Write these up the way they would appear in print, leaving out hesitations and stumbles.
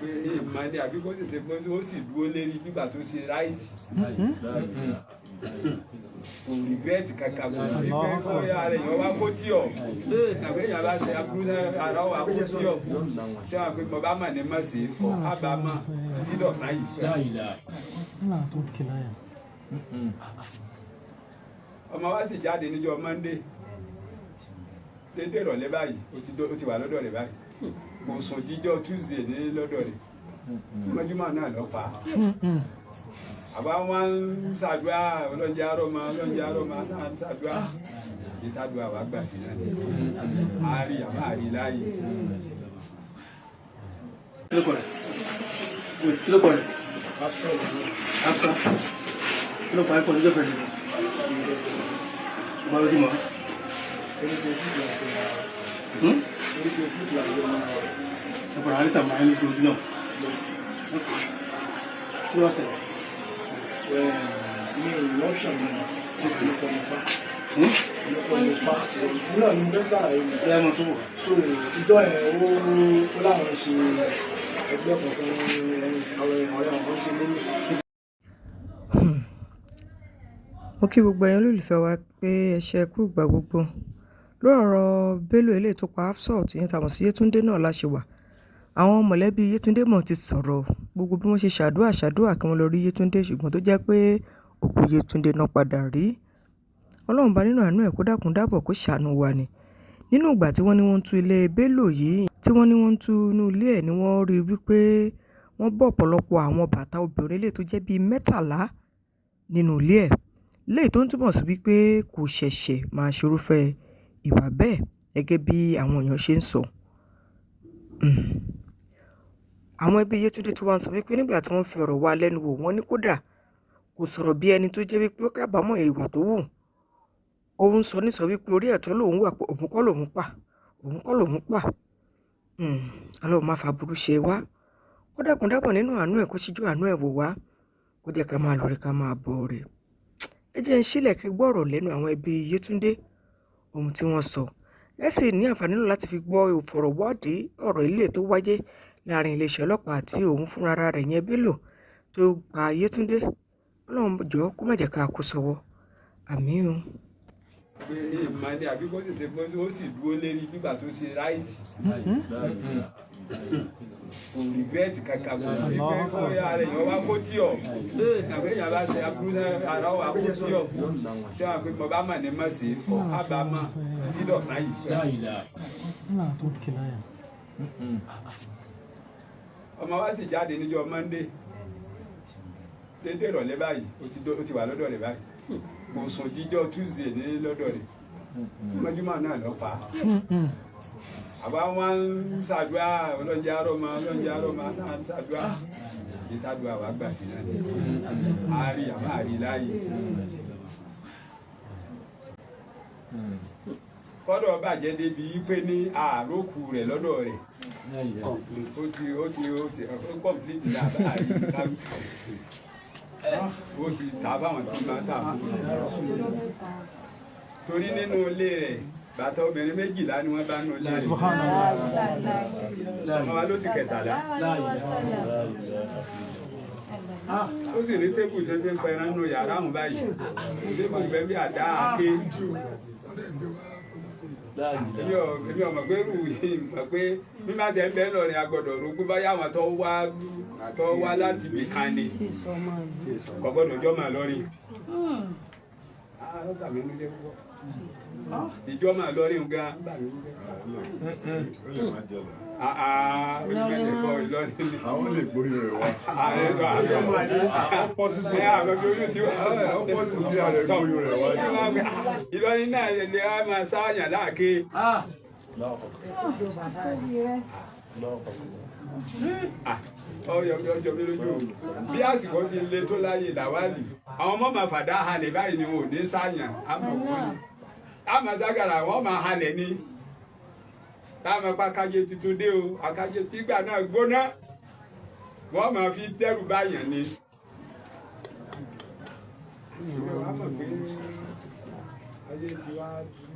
Pé ìmọ̀ ni àbí kó tètè bọ́, ó sì dúró lérí nígbà tó ṣe right. Kò regret kankan, kò sí pé kó yá rẹ̀ yọ wá kó tí ọ̀ àbí èèyàn bá ṣe aburú náà, ara wà kó tí ọ̀ tí wọ́n pe mo bá mọ̀ ní mọ̀ sí kọ́ kábàámọ̀ títí dọ̀sán yìí. Ọmọ wa sì jáde níjọ́ Monday, dédé ìrọ̀lẹ́ báyìí, ó ti wà lọ́dọ̀ rẹ̀ báyìí. Kò sùn jíjọ́ Tuesday ní lọ́dọ̀ rẹ̀, mọ́júmọ́ náà lọ pa. Àbá wọn ń ṣàdúrà, ọlọ́njẹ́ àrọ́mọ, ọlọ́njẹ́ àrọ́mọ náà ń ṣàdúrà. Ìtàdúrà wà gbà sí náà, àárí àmọ́ àárí láàyè. Kí ló kọ rẹ̀? Kí ló kọ rẹ̀? Afsa. Kí ló parí pọ̀ lọ́jọ́ pẹ̀lú? Ọba ló ti mọ̀. Hmm? Ẹ padà wá níta máa ní ojú náà. Kí ló wá ṣẹlẹ̀? Mi ò lọ́ṣàn mi lọ́pọ̀ nípa Hmm? lọ́pọ̀ nípa náà ni mo fẹ́ sàlàyé mi. Ṣé ẹ mọ̀ sọ́wọ́? So ìjọ yẹn, ó láwọn ṣe ẹgbẹ́ kankan, àwọn ọ̀rẹ́ àwọn kan ṣe lélẹ̀. Mo kí gbogbo ẹ̀yin olólùfẹ́ wa pé ẹ ṣe kú ìgbà gbogbo. Lórí ọ̀rọ̀ Bello eléyìí tó pa Hafsat, ìyẹn tá a mọ̀ sí Yétúndé náà la ṣe wà. Àwọn mọ̀lẹ́bí Yétúndé mọ̀ ti sọ̀rọ̀ gbogbo bí wọ́n ṣe ṣàdúrà ṣàdúrà kí wọ́n lọ rí Yétúndé, ṣùgbọ́n tó jẹ́ pé òkú Yétúndé náà padà rí. Ọlọ́run bá nínú àánú ẹ̀ kó dákun dábọ̀ kó ṣàánú wa ni. Nínú ìgbà tí wọ́n ní wọ́n ń tú ilé Bello yìí, tí wọ́n ní wọ́n ń tú inú ilé ẹ̀, ni wọ́n rí wípé wọ́n bọ́ ọ̀pọ̀lọpọ̀ àwọn bàtà obìnrin eléyìí tó jẹ́ bíi 13 nínú ilé ẹ̀. Léyìí tó ń túmọ̀ sí wípé kò ṣẹ̀ṣẹ̀ máa ṣerúfẹ́ ìwà bẹ́ẹ̀ gẹ́gẹ́ bí àwọn èèyàn ṣe ń sọ. Àwọn ẹbí Yétúndé tí wọ́n sọ wípé nígbà tí wọ́n fi ọ̀rọ̀ wá lẹ́nu wò, wọ́n ní kódà kò sọ̀rọ̀ bí ẹni tó jẹ́ wípé ó kábàámọ̀ ìwà tó wù. Òun sọ ní sọ wípé orí ẹ̀tọ́ lòun wà, pé òun kọ́ lòun pa, òun kọ́ lòun pa. Ọlọ́run má fàbúrú ṣe wá. Kó dákun dábọ̀ nínú àánú ẹ̀ kó ṣíjú àánú ẹ̀ wò wá. Kó jẹ́ ká máa lọ rí ká máa bọ̀ rẹ̀. Ẹ jẹ́ ń sílẹ̀ kí gbọ́ ọ̀rọ̀ lẹ́nu àwọn ẹbí Yétúndé, ohun tí wọ́n sọ. Ẹ sì ní àǹfààní náà láti fi gbọ́ ìfọ̀rọ̀wádìí ọ̀rọ̀ ilé tó wáyé láàrin iléeṣẹ́ ọlọ́pàá àti òun fúnra rẹ̀ yẹn Bello tó pa Yétúndé. Ọlọ́run jọ̀ọ́ kó má jẹ́ ká kó sọ́wọ́. Àmín o. Pé ìmọ̀ ni àbí kó tètè bọ́, ó sì dúró lérí nígbà tó ṣe right. Kò regret kankan, kò sí pé kó yá rẹ̀ yọ wá kó tí ọ̀ àbí èèyàn bá ṣe aburú náà, ara wà kó tí ọ̀ tí wọ́n pe mo bá mọ̀ ní mọ̀ sí kọ́ kábàámọ̀ títí dọ̀sán yìí. Ọmọ wa sì jáde níjọ́ Monday, dédé ìrọ̀lẹ́ báyìí, ó ti wà lọ́dọ̀ rẹ̀ báyìí. Kò sùn jíjọ́ Tuesday ní lọ́dọ̀ rẹ̀, mọ́júmọ́ náà lọ pa. Àbá wọn ń ṣàdúrà, ọlọ́njẹ́ àrọ́mọ, ọlọ́njẹ́ àrọ́mọ náà ń ṣàdúrà. Ìtàdúrà wà gbà sí náà, àárí àmọ́ àárí láàyè. Kọ́dọ̀ bàjẹ́ débi wípé ní àrókù rẹ̀ lọ́dọ̀ rẹ̀, ó ti ó complete ní àbá àrí káwí, ó ti tà fáwọn tí máa tà fún un. Torí nínú ilé rẹ̀, bàtà obìnrin 12 ni wọ́n bá nínú ilé rẹ̀. Ọmọ wa ló sì 13. Ó sì ní table tó fi ń pẹran nínú yàrá òun báyìí, table bẹ́ẹ̀ bí àdá àáké. Èmi ò mọ̀ pé rú yìí mọ̀ pé bí má tẹ̀ ń bẹ́ẹ̀ lọ ni a gbọ́dọ̀ rògbò báyà àwọn tó wá láti ibì kan ni kò gbọ́dọ̀ jọ́ máa lọ rí. Ó bà mí nínú jẹ́ púpọ̀. Ìjọ máa lọ rí nǹkan bà mí nínú jẹ́. Onímọ̀tẹ̀ kọ́ Ìlọrin ni. Àwọn lè gbóyún rẹ̀ wá. Ààrẹ tó ààrẹ Possible. ẹ àwọn tó ní tiwa. Ó possible kí ààrẹ gbóyún rẹ̀ wá. Ìlọrin náà lè á máa sáàyàn láàké. Ọyọ ọjọ́ mi lójú bí àsìkò ti le tó láyé làwálì, àwọn ọmọ máa fàdá halẹ̀ báyìí ni wọn ò ní sáàyàn àmọ́ wọn ni àmọ́ ságàrà wọn máa halẹ̀ ni táwọn apá káyé tuntun dé o, àkáyé tígbà náà gbóná, wọ́n máa fi dẹ́rù báyàn ni. Ìwé wa mọ̀ pé ayé ti wá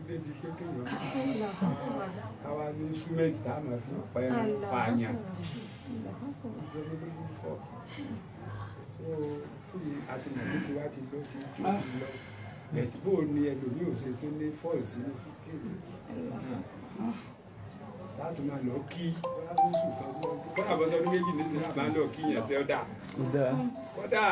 débi pé kéèyàn káwá ní súmẹ́ǹtì tá a máa fi pààyàn. ti mọ̀ pé tiwa ti lọ ti tó ti lọ bẹ̀tí bó ni ẹlòmíì ò ṣe tó ní fọ́ọ̀lù sínú fífítì láti máa lọ kí lóṣù kan sí ọdún kọ́nà bọ́sọ̀ ọdún méjì nísìnyí àbá ń lọ kí yẹn sí ọ̀dà kọ́dà.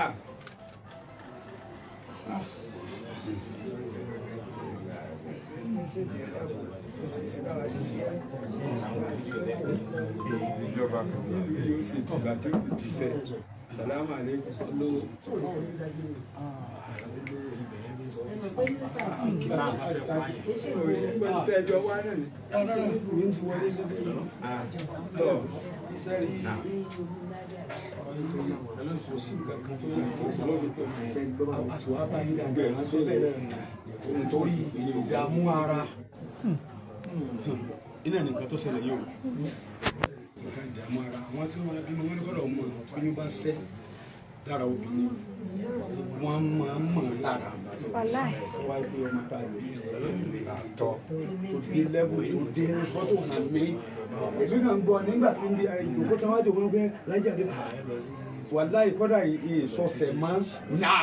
Ìjọba. Nílùú yìí ó ṣe tìgbà tí ó fi jùṣẹ́ sàlámù àlékún. Ìṣẹ́jọ wá náà ni. Mi ti wọlé dédé. Tọ́. Sẹ́rí kò sí nǹkan kan tó yẹ kó àṣùwà bá yín dáadáa sọ́lẹ̀ nítorí ìdààmú ara Iná nìkan tó ṣẹlẹ̀ yìí o. nǹkan ìdààmú ara àwọn tí wọ́n bímọ wọn ní kọ́dọ̀ mọ̀ tóyún bá ṣẹ́ lára obìnrin wọ́n máa ń mọ̀ lára wá pé ọmọ tá a bí àtọ̀ tó dé lẹ́bù tó dé fọ́tò hàn mí èmi kàn gbọ́ nígbà tí ń bí ìjòkó tí wọ́n á jòkó pé lájà dé wàláì kọ́dà ìsọsẹ̀ máa ń nà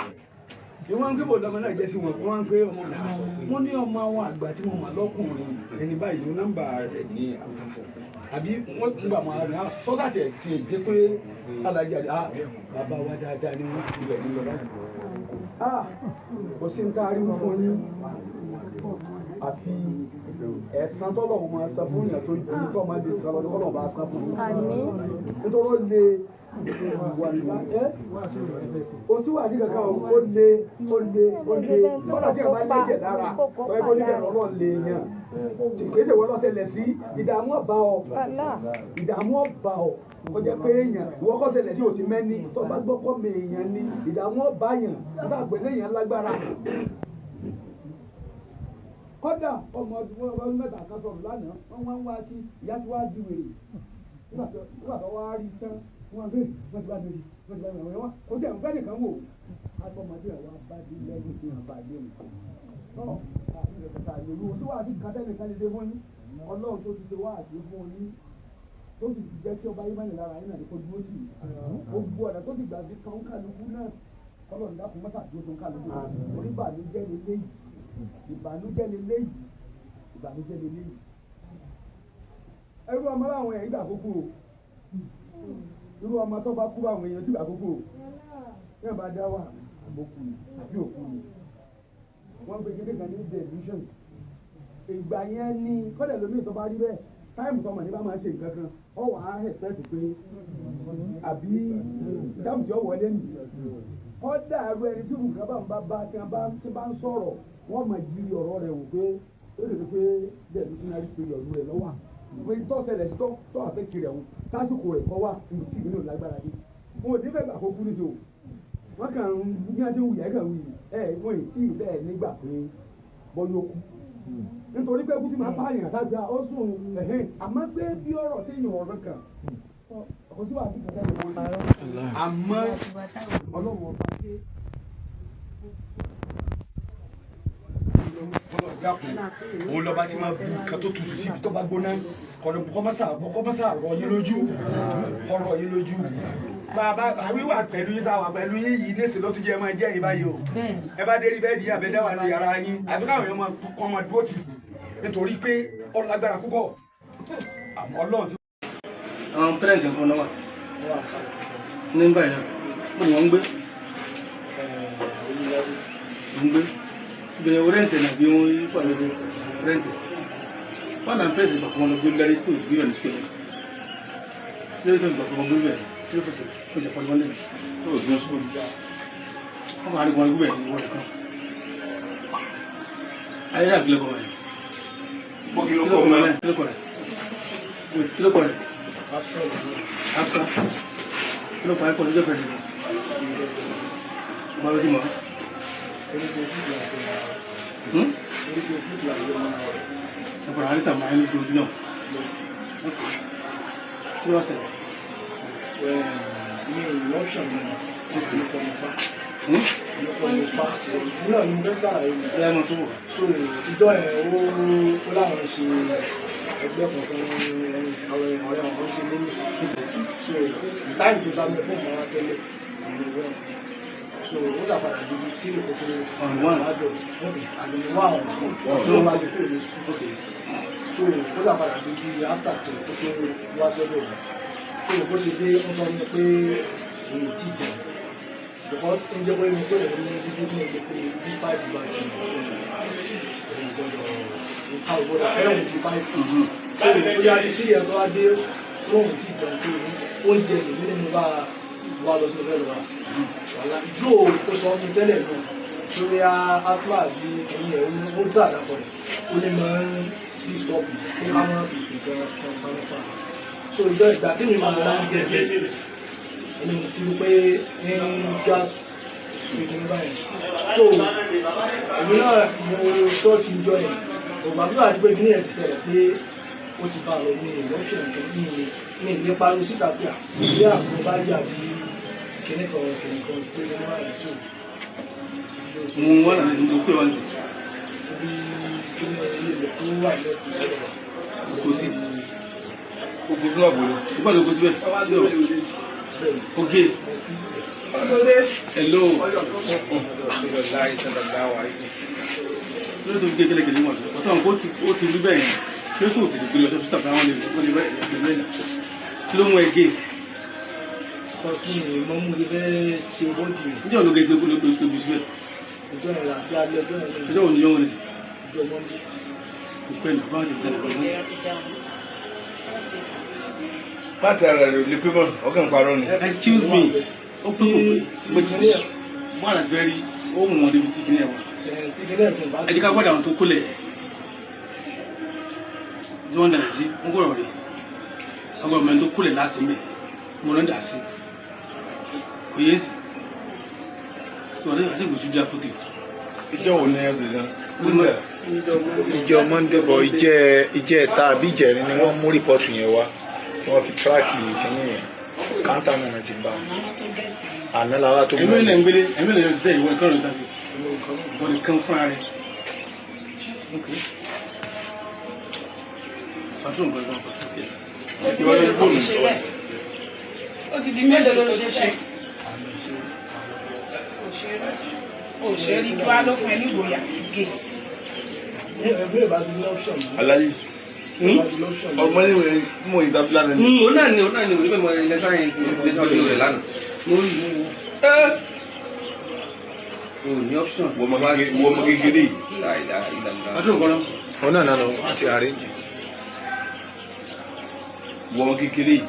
ní wọ́n ń pè bọ̀dọ̀ ọmọ náà jẹ́ sí wọn wọ́n ń pè ọmọ náà wọ́n ní ọmọ àwọn àgbà tí mo mọ̀ lọ́kùnrin ẹni báyìí ní nọ́mbà rẹ̀ ní àwùjọ àbí wọ́n tún gbà mọ́ ara rẹ̀ sọ́sàtì ẹ̀ kì í jẹ́ pé alájà ah bàbá wa dáadáa ni wọ́n ti bẹ̀ ní lọ báyìí. Ah, kò sí ní kárí fún yín àfi ẹ̀san tọ́lọ̀ máa san fún yàn tó ju tọ́ máa lè san lọ́dún kọ́lọ̀ bá san fún yín. Nítorí ó le wà ẹ́ kò sí wàásù kankan o ó le ó le ó le kọ́lá tí a bá lẹ́jẹ̀ lára tọ́ ẹ kó níbẹ̀ lọ́rọ̀ lè yàn kì í ṣe wọ́n lọ́sẹ̀lẹ̀ sí ìdààmú ọ̀bá ọ ìdààmú ọ̀bá ọ kó jẹ́ pé èèyàn ìwọ kọ́ ṣẹlẹ̀ sí òsì mẹ́ni tó bá gbọ́ pọ́ mi èèyàn ni ìdààmú ọ̀bá yàn nígbà pẹ̀lú èèyàn lágbára. Kódà ọmọ ọdún mẹ́ta kan sọ̀rọ̀ lánàá wọ́n wá ń wá kí ìyá tí wàá di wèrè nígbà tó wá rí tán wọ́n gbé wọ́n ti bá mi rí wọ́n ti bá mi rí wọ́n kò tẹ̀ ń fẹ́ nìkan wò agbọ́mọdé ẹ̀ wá bá dé lẹ́yìn tí wọ́n bá dé nǹkan tọ́ àyèlú sí wàá sí nǹkan tẹ́nìkan lè dé fún yín ọlọ́run tó ti ṣe wá àti fún yín tó sì ti jẹ́ kí ọba yín mọ́ni lára yín náà ní kó dúró tì í gbogbo ọ̀nà tó sì gbà fi kan kálukú náà kọ́lọ́run dákun mọ́sà dúró tó ń kálukú orí ìbànújẹ́ ni léyìí ìbànújẹ́ ni léyìí ìbànújẹ́ ni léyìí ẹrú ọmọ láwọn èèyàn gbà kókó o irú ọmọ tó bá kú báwọn èèyàn ti gbà kókó o yóò bá dá wà àbókù ni àbí òkú ni wọ́n gbé kékeré kan ní delusion ìgbà yẹn ni kọ́lẹ̀ lómi tó bá rí bẹ́ẹ̀ táìmù tọmọ ní bá máa ṣe nǹkan kan ọ wà á ẹ̀sẹ̀tì pé àbí dáàmù tí ó wọlé nì kọ́dà ẹrú ẹni tí nǹkan bá ń bá bá tí wọ́n bá ń sọ̀rọ̀ wọ́n máa jí ọ̀rọ̀ rẹ̀ wò pé ó lè rí pé delusionary period rẹ̀ lọ́wọ́ pé tó ṣẹlẹ̀ sí tó àfẹ́kì rẹ̀ wò sásìkò rẹ̀ kọ́ wà níbi tí ìlú lágbára dé wọn ò ní fẹ́ gbà kó kú níṣó wọ́n kàn ń bí wọ́n ti ń wù yẹ́ kàn wù yìí ẹ̀ wọ́n ì tí ì bẹ́ẹ̀ nígbà pé bọ́yọ̀ kú nítorí pé kúti máa pààyàn sáájú ó sùn ẹ̀hìn àmọ́ pé bí ọ̀rọ̀ téèyàn ọ̀rọ̀ kan kò sí wàá sí kankan lè wọ́n sí àmọ́ ọlọ́run ọba dé. Òun lọba tí máa bu nǹkan tó tutù síbi tó bá gbóná kọ́mọ́sà rọ yín lójú kọ́rọ̀ yín lójú. Bàbá wíwà pẹ̀lú yín táwà pẹ̀lú yín yìí ní èsì ló tún jẹ́ máa jẹ́ yín báyìí o. Ẹ bá dé rí bẹ́ẹ̀dì yín àbẹ́dá wà ní yàrá yín àbí káwọn èèyàn máa kọ́ máa dúró tì nítorí pé ó lágbára púpọ̀. Àmọ́ Ọlọ́run ti. Àwọn pẹ́rẹ́ǹtì nǹkan náà wà ní báyìí náà mo ní wọ́n ń gbé ń gbé bẹ̀rẹ̀ rẹ́ǹtì náà bí wọ́n yí pàdé rẹ́ǹtì wọ́n náà fẹ́ẹ̀sì gbà fún wọn lọ gbé lẹ́rí tó ìgbé yọ̀ ní sùkúlẹ̀ lórí tó ìgbà fún wọn gbé bẹ̀rẹ̀ tí ó fẹsẹ̀ ó jẹ pọ̀jù wọn lẹ́nu tó ìgbé sùkúlù wọ́n kàn á rí wọn gbé bẹ̀rẹ̀ ní wọ́n nìkan. Ayé náà kílẹ̀ kọ̀ rẹ̀ kílẹ̀ kọ̀ rẹ̀ kílẹ̀ kọ̀ rẹ̀ Hafsa kílẹ̀ kọ̀ rẹ̀ kọ̀ lójó fẹ̀rẹ̀ ọmọ lójú mọ́. Ẹ̀pọ̀rọ̀ àríta máa ń ní ojú náà. Kí ló ṣẹlẹ̀? Mi ò lọ́ṣàn mi lọ́kọ̀ mi pa lọ́kọ̀ mi pa náà ni mo fẹ́ sàlàyé mi. Ṣé ẹ mọ̀ sọ́wọ́? So ìjọ ẹ̀ ó láwọn ṣe ẹgbẹ́ kan tó ń àwọn ọ̀rẹ́ wọn kan ṣe lélẹ̀. So táìmù tó bá mi fún ọmọ wa tẹ́lẹ̀ ìlú rẹ̀ So ó dàpadà débi tí ìkókó wájọ àti wà ọ̀sán tí wọ́n bá ti kúrò ní school. So ó dàpadà débi after ten tó tó wá sọ́dọ̀ mi. So bó ṣe dé ó sọ mi pé òun ò tí ì jẹun because ń jẹ́ pé mi pé òun ní discipline pé pé bí five bá ti òun gbọ́dọ̀ nǹkan ò gbọ́dọ̀ fẹ́ràn bí five. So bóyá bí tí ìyẹn tó wá dé lóun tí ì jẹun pé oúnjẹ lèmi nínú bá wà lọ sí ọ̀rẹ́ lọ́wọ́ wàhálà dúró ó sọ mi tẹ́lẹ̀ náà sórí asthma bí kìíní ẹ̀ ó ń tà dàpọ̀ rẹ̀ ó ní máa ń disturb pé ká máa fi ìfẹ́ kan pamọ́ fún wa. So ìjọ ìgbà tí mi máa ń jẹ bí ẹni mo ti rí pé ń gas pé kìíní báyìí. So èmi náà mo ṣọ́ọ̀kì ìjọ yẹn ògbà tó àti pé kìíní ẹ̀ ti ṣẹlẹ̀ pé ó ti bá a lọ ní ìlọ́ṣẹ̀ nǹkan ní ilé pariwo síta pé à ilé àgọ́ bá yà bí kìíní kan kìíní kan pé kìíní báyìí so. Mo wà láti mo pè wá sí. Ibi kíní ilé ilẹ̀ tó wà lẹ́sìn sọ́dọ̀ wa. Kò sí. Ó kó sínú àpò ni. Nígbà tó kó síbẹ̀. Oge. Hello. Lórí tó fi gé kélekèlé wọn ọ̀tọ̀ nǹkan ó ti rí bẹ́ẹ̀ yẹn. Kí ló tó ti gbé lọ sí ọ́fíìsì àbúrò àwọn lè bẹ́ẹ̀ náà. Kí ló mú ẹ gé? Kọ́sí mi mọ́ mú ti fẹ́ ṣe bọ́dì mi. Níjẹ́ ológe tó ló gbé síbẹ̀. Ìjọ yẹn là bí alẹ́ ọjọ́ yẹn. Ṣé òun ni yóò wọlé sí? Ìjọ Mọ́ndé. Ti pẹ́ ní báwọn ti tẹ̀lé bọ́ọ̀lù. Pàtẹ ara rẹ̀ ò lè pé mọ́, ọkàn parọ́ ni. Excuse me, ó pé kò pé mo ti wọ́n àti fẹ́ rí ó mú wọn débi tí kìnìún ẹ̀ wà. Tí kìnìún ẹ̀ tún bá Ẹ jẹ́ ká gbọ́dọ̀ àwọn tó kólẹ̀ tí wọ́n dàrẹ̀ sí wọ́n gbọ́dọ̀ rí ọgbọ́n mẹ́rin tó kólẹ̀ láti mẹ́ mo lọ́ dà sí kò yé sí tí wọ́n dẹ̀ sí ìgbésí bí akókè. Ìjọ wo ni ẹ ṣe náà? Ìjọ Monday bọ̀ ìjẹ́ ẹ̀ta àbí ìjẹrin ni wọ́n mú rìpọ́tù yẹn wá tí wọ́n fi tíráàkì kínní yẹn káńtà náà ti bá àná làwa tó Ẹ̀mí ilẹ̀ ń gbélé ẹ̀mí ilẹ̀ yóò ṣiṣẹ́ ìwọ ìkọrùn ìṣàṣe wọ́n lè kán fúnra rẹ̀. Patron gbọ́dọ̀ patron yes. Ó ti di mélòó ló ti ṣe? Ò ṣe rí kí wá ló fún ẹ ní ìgboyà ti gé. Ẹgbẹ́ ìbá ti ní option mọ́. Aláyé. Ìbá ti ní option mọ́. Ọmọ ìwé mú ìdábí lánàá ni. Òun náà ni òun náà ni òun níbẹ̀ mọ ilẹ̀ sáyẹn ilẹ̀ sáyẹn rẹ̀ lánàá. Mo rí i. O ní option. Wọ́n ọmọ kékeré yìí. Patron kọ́ lọ. Òun náà náà wọ́n ti arrange. Wọ́n ọmọ kékeré yìí.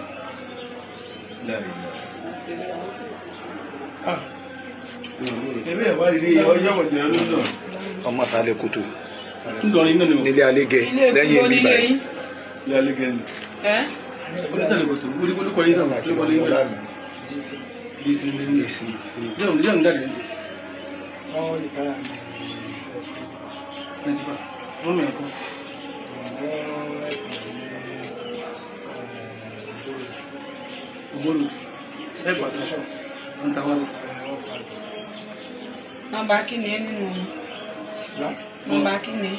Ẹbí ẹ̀ wá rí i ọjọ́ ọ̀jẹ̀ lónà. Ọmọ sálẹ̀ kòtò Ńlọrin náà ni mo. nílé alégẹ lẹ́yìn mi báyìí. Ilé alégẹ ni. Onísàlẹ̀ kò sí olùkọ́ yín sọ̀rọ̀ olùkọ́ yín bẹ̀rẹ̀. Dc Dc. Ṣé òun jáde ní Wọ́n lè kára ní iṣẹ́ prison. Principal. Wọ́n mìíràn kọ́. Wọ́n ẹ̀kọ́ ní Ògbólù. Ẹ pàṣẹ. Wọ́n ta wá lọ. Nọ́mbà kí ni ẹ nínú wọn? Nọ́mbà kí ni?